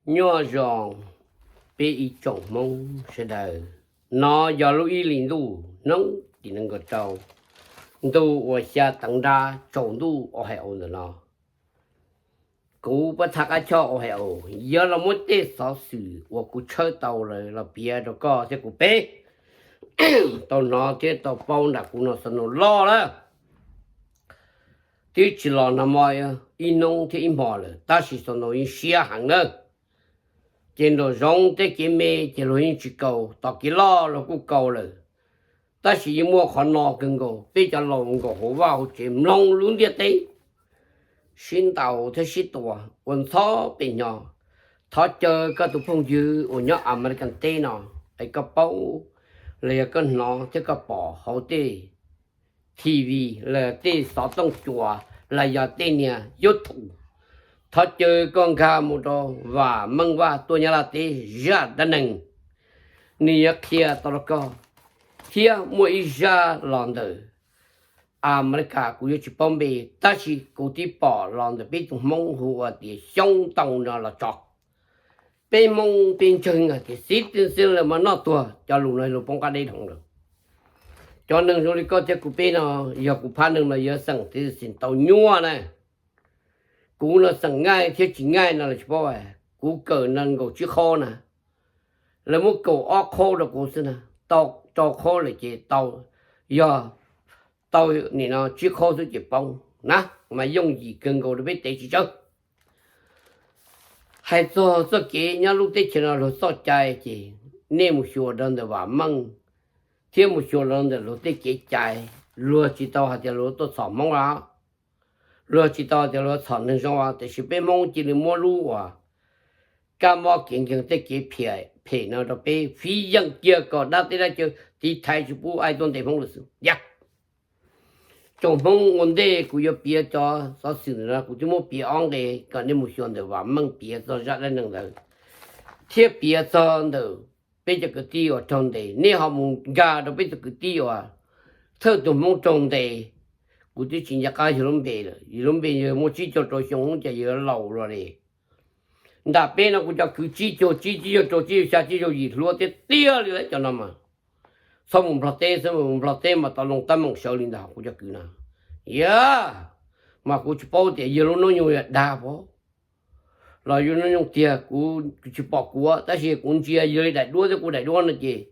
Nyob zoo peb ib tsoom Hmoob sawv daws, no yog lub ib hlis ntuj hnub tim nees nkaum rau, ntu uas xya teev nrab tsaus ntuj Ohio ntawm no. Kuv pab thaj qab choj Ohio yuav los muab tej xov xwm uas kuv tshawb tau lawm los piav rau koj thiab kuv peb tau hnov thiab tau paub nram kuv no xov no loj lawm. Twb tsis los nag hmo ib hnub thiab ib hmos lawm, tab sis xov no yeej siab heev na. Ces nraum zoov tej kev me ces luag yeej tsis kaus, tom kev loj luag kuj kaus lawm. Tab sis yeej muaj qhov no kawg nkaus, peb cov laus nkaum hauv vaj hauv tsev mloog lub ntiaj teb sib ntaus thiab sib tua ua ntxhov pem nyo. Thov caw koj tus phooj ywg uas nyob American teb no, es koj paub los yog koj hnov thiab koj pom hauv tej T V los tej xov tooj cua los yog tej niag YouTube, thov caw koj nkag mus rau Vam Meej Vaj tuaj Nyab Laj teb zaj dab neeg, nws yuav qhia tau rau koj. Thiab muaj ib zaj los ntawm Amelikas kuv yuav tsis paub npe, tab sis kuv twb pom los ntawm peb tus Hmoob hu ua tias Xyoob Ntoo no los tso. Peb Hmoob peb ntseeg hais tias citizen lawm mas noj tuag, cov lus no lus poob qab deb dhau lawm. Cov neeg zoo li koj thiab kuv peb no, yog kuv phab neeg no yuav xeem citizen tau nyuaj na. Kuv no xeem ngaij thiab tsis ngaij no los tsis paub, kuv kawm nees nkaum tsib qhov na, lawv muab kaum ob qhov rau kuv xwb na, tau rau qhov lawm ces tau, yog tau nim no tsib qhov xwb ces poob na, mas yooj yim kawg nkaus rau peb tev tsis tsawg. Hais txog txoj kev nyob lub teb chaws no luag txoj cai ces nej mus xyuas rau ntawm Vam Meej thiab mus xyuas rau ntawm luag tej kev cai, luag tsis tau hais tias luag tuaj txhom Hmoob os, luag tsis tau hais tias luag txhom neeg zoo os, tiam sis peb Hmoob cia li muab lub uas kab mob kev nkeeg tej kev phem no rau peb fiv yeej kiag kom dab teb dab chaw tiv thaiv tsis pub ai tuaj ntes Hmoob lawm xwb. Yog tsoom Hmoob ua ntej kuv yuav piav cov xov xwm ntawm no kuv twb muab piav ob nqe kom nej mus xyuas ntawm Vam Meej piav txog zaj dab neeg ntawd thiab piav txog ntawm peb cov kwv tij uas raug ntes, nej ho mus nkag rau peb cov kwv tij uas thawj tus Hmoob raug ntes. Kuv twb tsis nco qab yog lub npe lawm, yog lub npe yog muaj tsib caug rau xyoo ces yog laus los li. Nram peb no kuv cov kwv tsib caug tsib, tsib caug rau, tsib caug xya, tsib caug yim hluas tiag tiag li lawm cov no mas. Txhob mus Nplog teb xwb, mus Nplog teb mas tau loo teeb meem sawv li ntag kuv cov kwv no. Yog, mas kuv tsis paub tias yog lub hnub nyoog yog dag pov los yog hnub nyoog tiag, kuv tsis pom kuv, tab sis kuv ntsia yog li daim duab thiab kuv daim duab no ces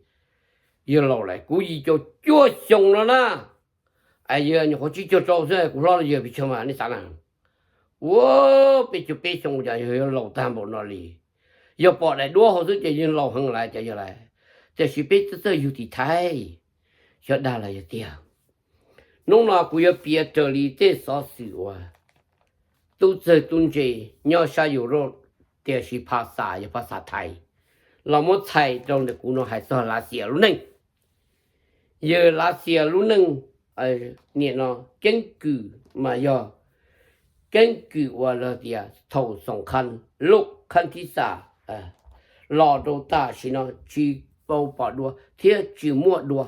yog laus lawm, kuv yim caum cuaj xyoo no na. Es yog nyuam qhuav tsib caug rau xwb, kuv hlob los yog pes tsawg mas nej xav na. Ua, peb caug peb xyoo ces yog laus tag npaum no li. Yog pom daim duab hauv xwb ces yog laus heev lawm ces yog lawm. Tiam sis peb txawj txawj yug tiv thaiv, xyov dag los yog tiag. Hnub no kuv yuav piav raws li tej xov xwm uas tub txawg tub ntse nyob sab Europe, tiam sis phas xas yog phas xas Thaib, los muab txhais rau ntawm kuv no hais txog Lav Xias lub neej. Yawg Lav Xias lub neej, nim no keeb kwm mas yog keeb kwm uas lawv tias thaum xoom kha loj khab thib xas los rau tam sim no tsis tau pom dua thiab tsis muaj dua.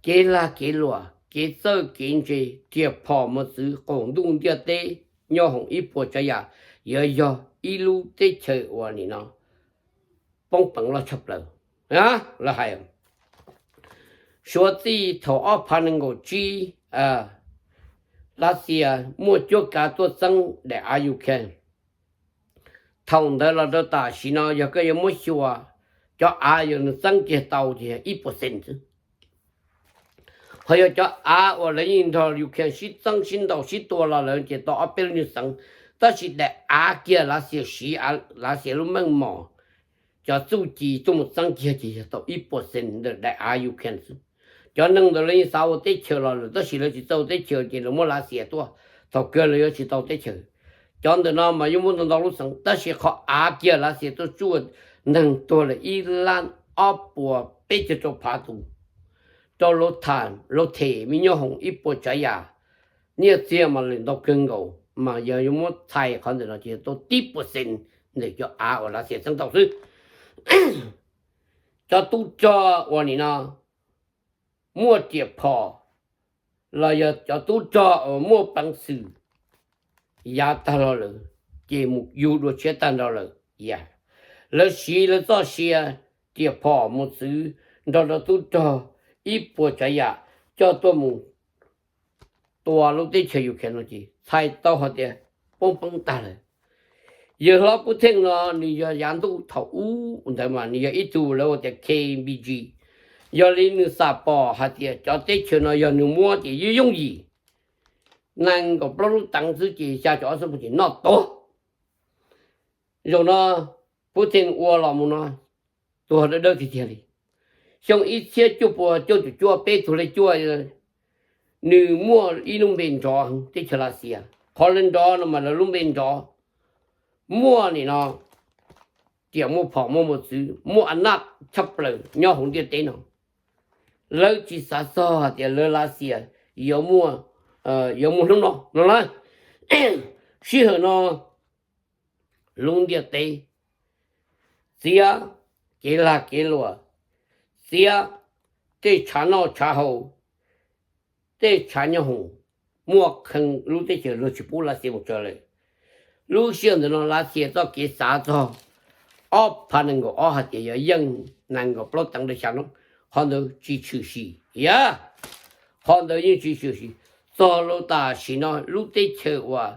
Kev lag kev luam, kev txawj kev ntse, riam phom mos txwv qaum ntuj ntiaj teb, nyob hoom ib puas tsav yam, yuav yog ib lub teb chaws uas nim no poob peev loj tshaj plaws. Lawv hais, suav txij thaum ob phav nees nkaum tsib, Lav Xias muaj cuab kav tuaj txeeb daim av Ukraine. Thaum ntawd los rau tam sim no yog koj yuav muab xyuas, cov av yog nws txeeb kiag tau ces yog ib puas xees xwb. Ho yog cov av uas lawv yeej nrog Ukraine sib txeeb sib ntaus sib tua los lawm ces tau ob peb lub nyuag xees, tab sis daim av kiag Lav Xias siv, Lav Xias lub meej mom, cov txuj ci tuaj mus txeeb kiag ces yog tau ib puas xees ntawm daim av Ukraine xwb. Cov neeg ntawd lawv yeej xav ua teb chaws los lawm tab sis lawv tsis txawj ua teb chaws ces lawv muab Lav Xias tuaj, thaum kawg lawv yuav tsis tau teb chaws. Cov ntawm no mas yeej muaj ntau ntau lub xees tab sis qhov av kiag Lav Xias tuaj tsuaj neeg tuag lawm ib lab ob puas peb caug rau phav tus, rau lawv tham lawv them me nyob hoom ib puas tsav yam, nyiaj txiag mas lawm ntau kawg nkaus mas yog yuav muab txhais qhov ntawm no ces tau tib puas xees ntawm cov av uas Lav Xias txeeb tau xwb. Cov tub rog uas nim no muaj riam phom los yog cov tub rog uas muaj peev xwm yav tag los lawm, ces mus yug dua tshiab tag nrho lawm. Yog lawv siv lawv txoj sia riam phom mos txwv nrog rau tub rog ib puas tsav yam coj tuaj mus tua lub teb chaws Ukraine no ces txhais tau hais tias poob peeb tag lawm. Yawg hlob Putin no nws yog yav ntuj thaum ub ntawd mas nws yog ib tug lawv hu tias K B G. Yog li nws xam pom hais tias cov teb chaws no yog nws muab ces yooj yooj yim, nees nkaum plaub lub teev xwb ces xya caum ob xuab moos ces noj tuag. Zaum no Putin ua los mus no tuag dawb dawb tiag tiag li. Xyoo ib txhiab cuaj puas cuaj caum cuaj peb tug li cuaj, nws muaj ib lub npe nrov heev teb chaws Lav Xias. Qhov lawv nrov no mas lawv lub npe nrov, muaj nim no riam muaj phom muaj mos txwv muaj a naj tshaj plaws nyob hauv ntiaj teb no. Lawv tsis xav txog hais tias lawv Lav Xias yuav muaj, yuav muaj hnub no no na. Sij hawm no lub ntiaj teb txiav kev lag kev luam, txiav tej tshav noj tshav haus, tej tshav nyob hoom, muaj qee lub teb chaws luag tsis pub Lav Xias mus tsaws lawm. Lub sij hawm ntawm no Lav Xias txoj kev xav txog ob phav nees nkaum ob hais tias yog yeej nees nkaum plaub teev rau xya hnub, qhov ntawd tsis tshwm sim. Yog qhov ntawd yeej tsis tshwm sim. Txog lub tam sim no lub teb chaws uas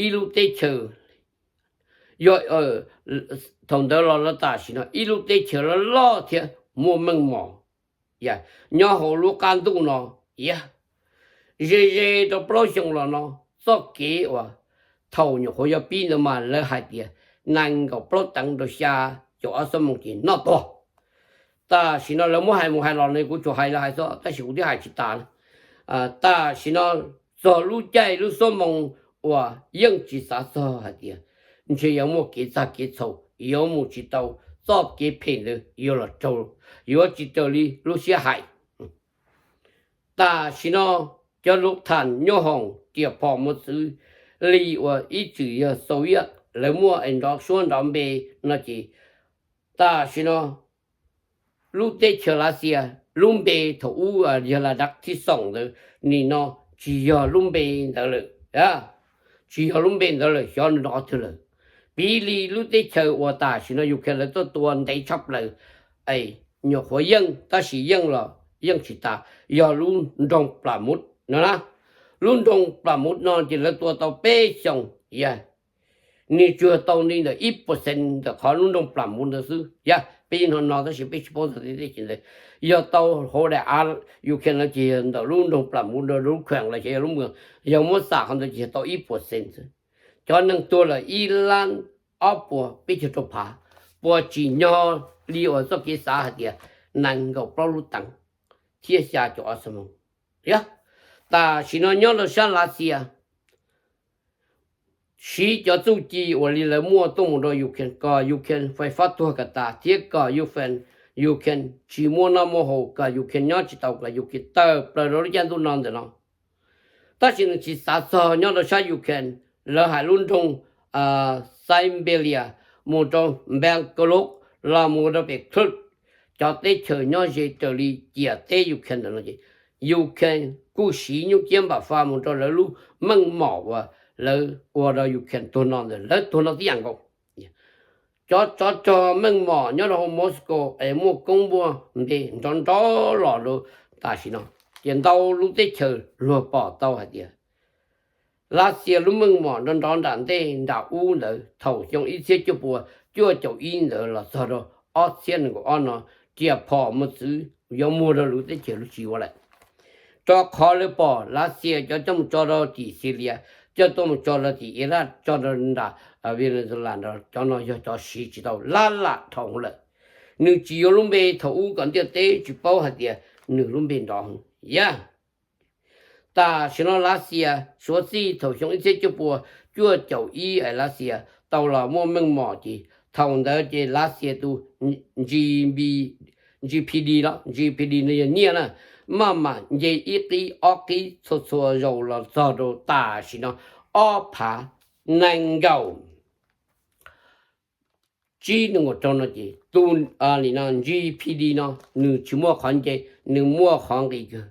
ib lub teb chaws, yog thaum ntawd los lawv tam sim no ib lub teb chaws loj loj thiab muaj meej mom nyob hauv lub qab ntuj no. Yog ze ze rau plaub xyoo los no txoj kev uas thaum nyuam qhuav yog pib ntawd mas lawv hais tias nees nkaum plaub teev rau xya caum ob xuab moos ces noj tuag. Tam sim no lawv muab hais mus hais los ne kuv tsuas hais lawv hais xwb tab sis kuv twb hais tsis tas. Tam sim no txog lub caij lub xuab moos uas yeej tsis xav txog hais tias ntshe yuav muaj kev txag kev txhaum, yuav mus tsis tau, txoj kev phem ntawd yuav los raug, yuav tsis raws li lub siab hais. Tam sim no cov lub tham nyob hoom riam phom mos txwv li uas ib txwm yog Soviet lawv muaj es nrov suab nrov npe no ces tam sim no lub teb chaws Lav Xias lub npe thaum ub yog la dav thib xoom ntawd, nim no tsis yog lub npe ntawd lawm. Tsis yog lub npe ntawd lawm, xyov nws nrov twg lawm. Piv li lub teb chaws uas tam sim no Ukraine lawv tuaj tua ntev tshaj plaws, es nyuam qhuav yeej tab sis yeej los yeej tsis tas, yog lub nroog Plam Mut no na. Lub nroog Plam Mut no ces lawv tua tau peb xyoos, yog nws tsuas tau li ntawm ib percent ntawm qhov lub nroog Plam Mut ntawd xwb. Yog peb yeej hnov no tab sis peb tsis paub txog tej teb chaws ntawd. Yog tau hauv daim av Ukraine no ces yog ntawm lub nroog Plam Mut ntawd, lub kheem los ces yog lub moos, yog muab xam qhov ntawd ces yog tau ib percent xwb. Cov neeg tuag lawm ib lab ob puas peb caug rau phav, puas tsim nyog li uas txoj kev xav hais tias nees nkaum plaub lub teev thiab xya caum ob xuab moos. Yog tam sim no nyob rau sab Lav Xias siv cov txuj ci uas li lawv muaj tuaj mus rau Ukraine kom Ukraine fais fab tuag kom tas thiab kom Ukraine, Ukraine tsis muaj noj muaj haus, kom Ukraine nyob tsis tau, kom Ukraine tawm plaws rau lub caij ntuj no ntawm no. Tab sis nws tsis xav txog nyob rau sab Ukraine, lawv hais lub nroog Siberia mus rau Belarus los mus rau pem Kursk, cov teb chaws nyob ze raws li ciam teb Ukraine ntawm no ces Ukraine kuj siv nyuj ciab npam fa mus rau lawv lub meej mom uas lawv ua rau Ukraine tuag no ntawd, lawv tuag no tib yam nkaus. Cov tsov rog meej mom nyob rau hauv Moscow es muaj koob muaj npe nrov nrov los rau tam sim no, ces ntau lub teb chaws luag pom tau hais tias Lav Xias lub meej mom nrov nrov nram ntej nram ub ntawd thaum xyoo ib txhiab cuaj puas cuaj caum ib ntawd los txog rau ob txhiab nees nkaum ob no, riam phom mos txwv yuav muag rau lub teb chaws lub tsis yuav lawm. Rau qhov lawv pom Lav Xias cov coj mus tso rau tim Syria, coj tuaj mus tso rau tim Iraq, tso rau nram Venezuela nrad, cov no yog cov siv tsis tau lab lam dhau hwv lawm. Nws tsis yuav lub npe thaum ub kom ntiaj teb tsis paub hais tias nws lub npe nrov heev. Yog tam sim no Lav Xias suav txij thaum xyoo ib txhiab cuaj puas cuaj caum ib es Lav Xias tau los muaj meej mom ces thaum ntawd ces Lav Xias tus G P D los G P D no yog nyiaj na, maj mam nce ib qib ob qib txhua txhua zaus los txog rau tam sim no ob phav nees nkaum tsib nees nkaum rau no ces tus G P D no nws tsis muaj qhov nce, nws muaj qhov nqis kawg.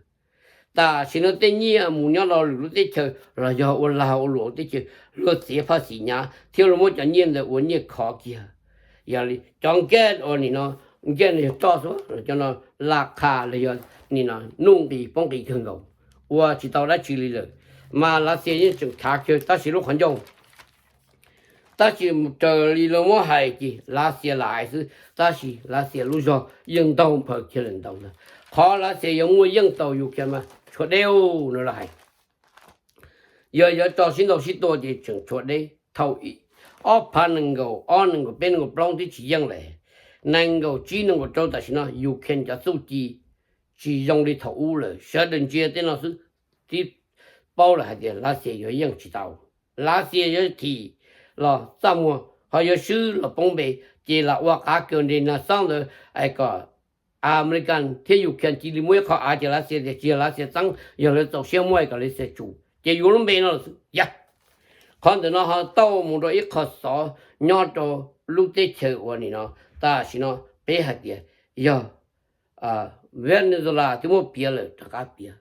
Tam sim no tej nyiaj mus nyob rau lwm lub teb chaws los yog ua lag ua luam teb chaws, luag txiav phaj xim hnyav thiab luag muab cov nyiaj ntawd ua nyiaj khov kiag. Yog li cov nkaj uas nim no, nkaj no yog roj xwb, cov no laj qha los yog nim no nuj nqis poob nqis kawg nkaus, ua tsis tau dab tsi li lawm. Mas Lav Xias yeej tseem khav kawg tab sis lub qhov ncauj, tab sis raws li lawv muab hais ces Lav Xias lam hais xwb, tab sis Lav Xias lub zog yeej ntaug nphaws kiag lawm ntau ntag. Qhov Lav Xias yuav muaj yeej tau Ukraine mas tshuav deb no lawv hais. Yog yuav tso sib ntaus sib tua ces tseem tshuav deb. Thaum ob phav nees nkaum ob, nees nkaum peb, nees nkaum plaub twb tsis yeej lawm, nees nkaum tsib nees nkaum rau tam sim no Ukraine cov txuj ci tsis zoo li thaum ub lawm. Sawv daws ntsia tej no xwb twb paub lawm hais tias Lav Xias yuav yeej tsis tau. Lav Xias yuav thim los txaj muag, ho yuav swb los poob npe, ces lam ua qav kaws nres nag xob ntawd es kom Amelikas thiab Ukraine cia li muaj ib qho av ces Lav Xias tias tsis yog Lav Xias txeeb, yog lawv txaus siab muab es kom Lav Xias tsum ces yuav lub npe no los xwb. Yog qhov ntawm no ho tau mus rau ib qho xov nyob rau lub teb chaws uas nim no tam sim no peb hais tias yog Venezuela twb muab piav lawm rov qab piav.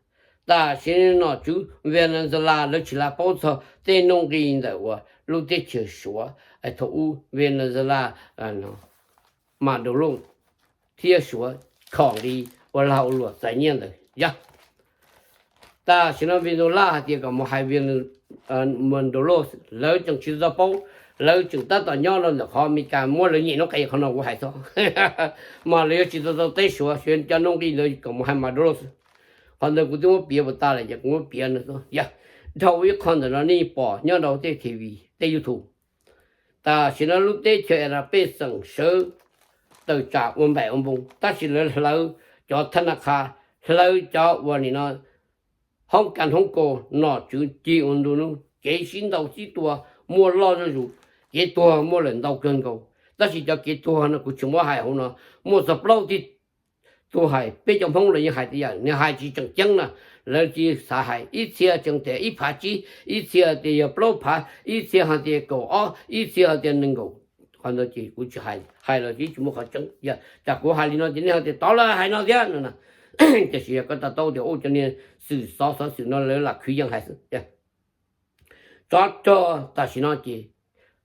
Tam sim no nom tswv Venezuela lawv tsis lam paub txog tej nuj nqis ntawm uas lub teb chaws Suav es thaum ub Venezuela, Maduro thiab Suav khom nqi ua lag ua luam txais nyiaj ntawd. Yog tam sim no Venezuela hais tias kom mus hais Maduro, lawv tseem tsis tau paub, lawv tseem tab tom nyob rau ntawm qhov Amelikas muab lawv nyem noob qes qhov no kuv hais txog. Mas lawv yuav tsis tau tau teb Suav, Suav cov nuj nqis ntawd kom mus hais Maduro xwb. Qhov ntawd kuv twb muab piav puas tas lawm ces kuv muab piav no xwb. Yog dhau ib qho ntawm no nej pom nyob rau tej TV, tej YouTube. Tam sim no lub teb chaws Iran pej xeem sawv tawm tsam ua npaim ua npoos tab sis lawv hlawv cov thab na qha, hlawv cov uas nim no hoob kas hoob kaus, nom tswv cig ua ntu nub, kev sib ntaus sib tua muaj loj zuj zus, kev tuag muaj lawm ntau kawg nkaus. Tab sis cov kev tuag no kuv tsis muab hais hauv no, muaj txog plaub tug hais, peb cov Hmoob los yeej hais tias yam nws hais tsis tseem ceeb na, lawv tsis xav hais. Ib txhia tseem tias ib phav tsib, ib txhia tias yog plaub phav, ib txhia ho tias kaum ob, ib txhia ho tias nees nkaum. Qhov ntawd ces kuv tsis hais, hais los tsis muaj qhov tseeb. Yog tsam kuv hais li no ces nej ho tias tov lawv hais no thiab no. Tiam sis yog koj to taub tias ua cov niag xwm xov xov xwm no lawv lam khwv yeej hais xwb. Tsov rog tam sim no ces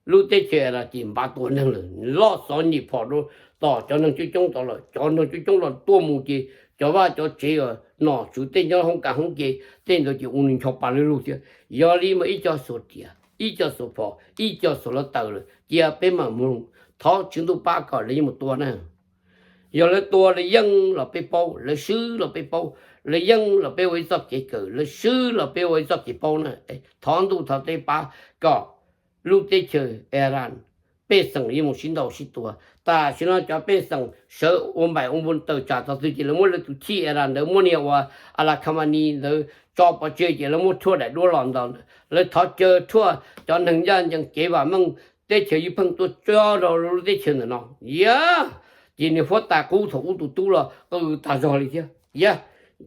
lub teb chaws no ces npav tua neeg lawm, loj xov nyem phom rau tom cov neeg coob coob tod lawm. Cov neeg coob coob los tuaj mus ces cov vaj cov tsev, nom tswv tej nyob hoob kas hoob ke tej ntawd ces ua nws ncho pa lug lug thiab. Yog li mas ib co xuas riam, ib co xuas phom, ib co xuas hluav taws lawm, cia peb mam mloog, thov tswv ntuj pab kom lawv yeej mus tua na. Yog lawv tua lawv yeej los peb paub, lawv swb los peb paub, lawv yeej los peb ua ib txoj kev kawm, lawv swb los peb ua ib txoj kev paub na. Thov ntuj thov teb pab kom lub teb chaws Iran pej xeem yeej mus sib ntaus sib tua. Tam sim no cov pej xeem sawv ua npaim ua npoos tawm tsam txog twg ces lawv muab lawv tus thij Iran ntawd muab niag uas Al Khamenei ntawd tso pov tseg ces lawv muab rhuaj daim duab los ntaus ntawd. Lawv thov caw rhuaj cov neeg ncaj ncees kev vam meej, teb chaws ywj pheej tuaj cob rau lub teb chaws ntawm no. Yog ces niag huab tais qub thaum ub tus tub los qw tag zog li thiab. Yog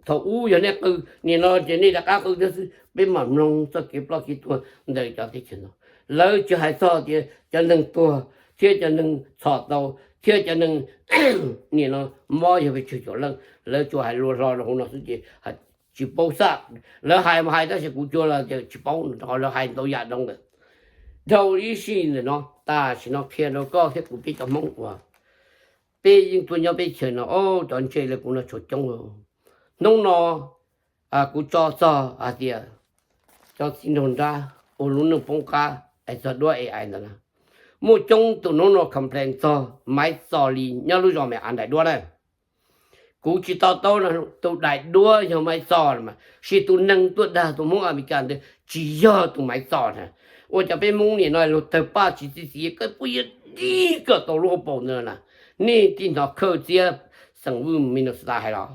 thaum ub yog nej qw, nim no ces nej rov qab qw thiab xwb. Peb mam mloog txoj kev ploj kev tuag ntawm cov teb chaws no. Lawv tsis hais txog tias cov neeg tuag thiab cov neeg txhom tau thiab cov neeg nim no mob yog pes tsawg caum leej, lawv tsuas hais luag hlo rau hauv no xwb ces tsis paub xwb. Lawv hais mas hais tab sis kuv tsuas los tias tsis paub, rau qhov lawv hais ntau yam rau ntawm. Dhau ib sij ntawm no tam sim no qhia rau koj thiab kuv peb cov Hmoob uas peb yeej tuaj nyob peb chaws no, cov ntse li kuv no tshuav coob. Hnub no kuv tso txog hais tias cov txiv nraug nrab ua lub neej poob qab es txog duab A I ntawd na, muaj coob tus hnub no complain txog Maiv Txos Lis nyob lub zos Mes Av daim duab na. Kuv tsis to taub tus daim duab yog Maiv Txos mas, sis tus neeg tuaj dag tus Hmoob Amelikas ntawd tsis yog tus Maiv Txos na. Ua cas peb Hmoob nim no luag tawg paj tsis txi txiv koj puas yuav dig koj tau lub hauv paus ntawd na? Nej tij hnov Khawj Txiab xeem Vwj Minnesota hais los,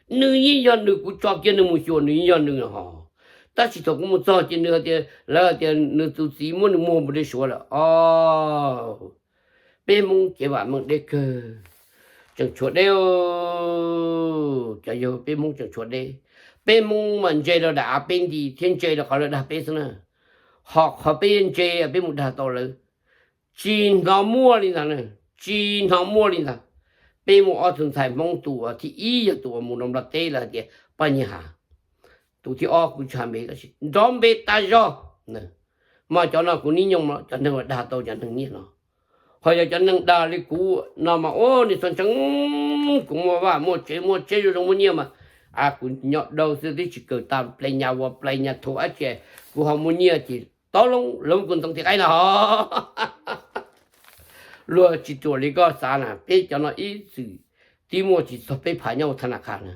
nws yeej yog nws, kuv tso kiag nws mus xyuas nws yeej yog nws ho. Tab sis thaum kuv mus txog ces nws hais tias, lawv hais tias nws tus txiv muab nws muag mus de Suav lawm os. Peb Hmoob kev vam meej deb kawg, tseem tshuav deb, cov yawg peb Hmoob tseem tshuav deb. Peb Hmoob mas ntse rau daim av peb nti thiab ntse rau qhov lawv dag peb xwb na. Ho qhov peb ntse peb mus dag tau lawv, tsis hnov muaj li ntag, tsis hnov muaj li ntag. Peb muaj ob tug ntxhais Hmoob, tus uas thib ib yog tus uas mus rau Nplog teb lawv hais tias Paj Nyij Has, Tus thib ob kuv tsis hais npe tab sis nrov npe tas zog. Mas cov no kuv nib nyoog cov neeg uas dag tau cov neeg nyiaj no. Ho yog cov neeg dag li kuv no mas ua niag txog ntseeg, kuv muaj vaj muaj tsev, muaj tsev zoo zoo muaj nyiaj mas, a kuv nyob dau xwb twb tsis kawm tag plees nyas ua plees nyas thuam dab tsi, kuv ho muaj nyiaj ces tob loo lawv muab kuv ntxeev tim qaib na ho. Luag tsis ruam li koj xav na, peb cov no ib txwm twb muaj tsis txog peb phav nyob ua tha na kha na.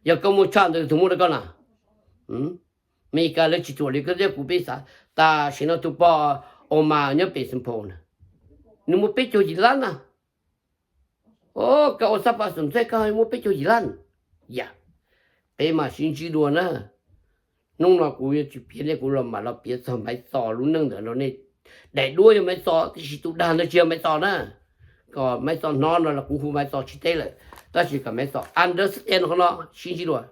Yog koj muaj tshaj ntawd tus muab rau koj na. Meskas lawv tsis ruam li koj thiab kuv peb xav. Tam sim no tus pog Oma nyob pem Xeem Phaum na, nws muaj peb caug yim lab na. Koj ua xab pas xum txaij koj muaj peb caug yim lab. Yam, peb mam sib ntsib dua na. Hnub no kuv yuav tsis piav nej, kuv los mam los piav txog Maiv Xos lub neej ntawm no nej daim duab yog Maiv Xos tiam sis tus dag ntawd tsis yog Maiv Xos na. Kom Maiv Xos hnov no los kuv hu Maiv Xos tsis teb lawm, tab sis kom Maiv Xos understand qhov no, sib ntsib dua.